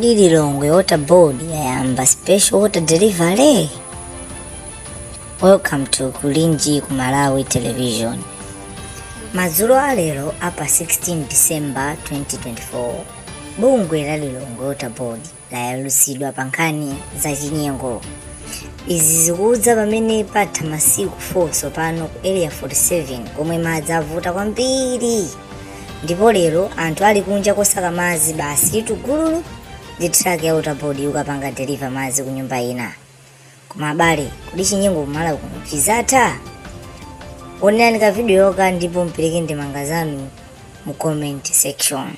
Kodi Lilongwe Water Board yayamba special water delivery? Welcome to Kulinji ku Malawi Television. Madzulo a lero a pa 16 December 2024, bungwe la Lilongwe Water Board layalusidwa pa nkhani za chinyengo. Izi zikudza pamene patha masiku 4 tsopano ku Area 47 komwe madzi avuta kwambiri. Ndipo lero anthu ali kunja kosaka madzi basi tugululu ndi truck ya Water Board ikukapanga deliver madzi ku nyumba ina. Koma abale, kodi chinyengo kumalawi kuno chizatha? Onerani ka video ka ndipo mupereke ndemanga zanu mu comment section.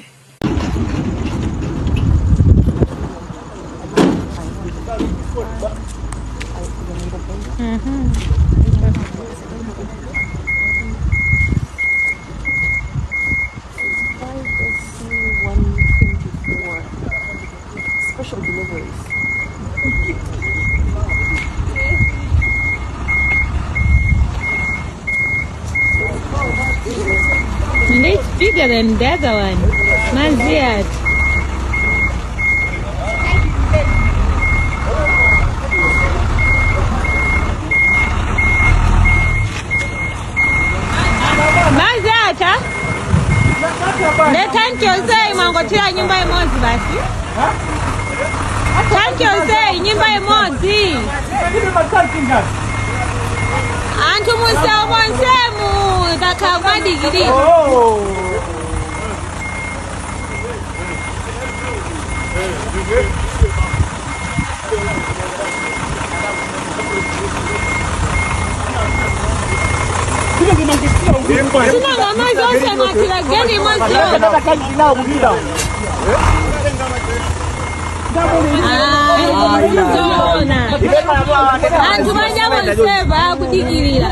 Special deliveries. And it's bigger than the other one. Maziat. Maziata. Ne tanki yonseyi mwangothira nyumba imodzi basi. Tanki yonseyi nyumba imodzi. Anthu munsewu monsemu takhala kumadikirira. Sinanga madzi onse mwathira geni imodzi yokha. Zoona. Anthu manja monseva akudikirira.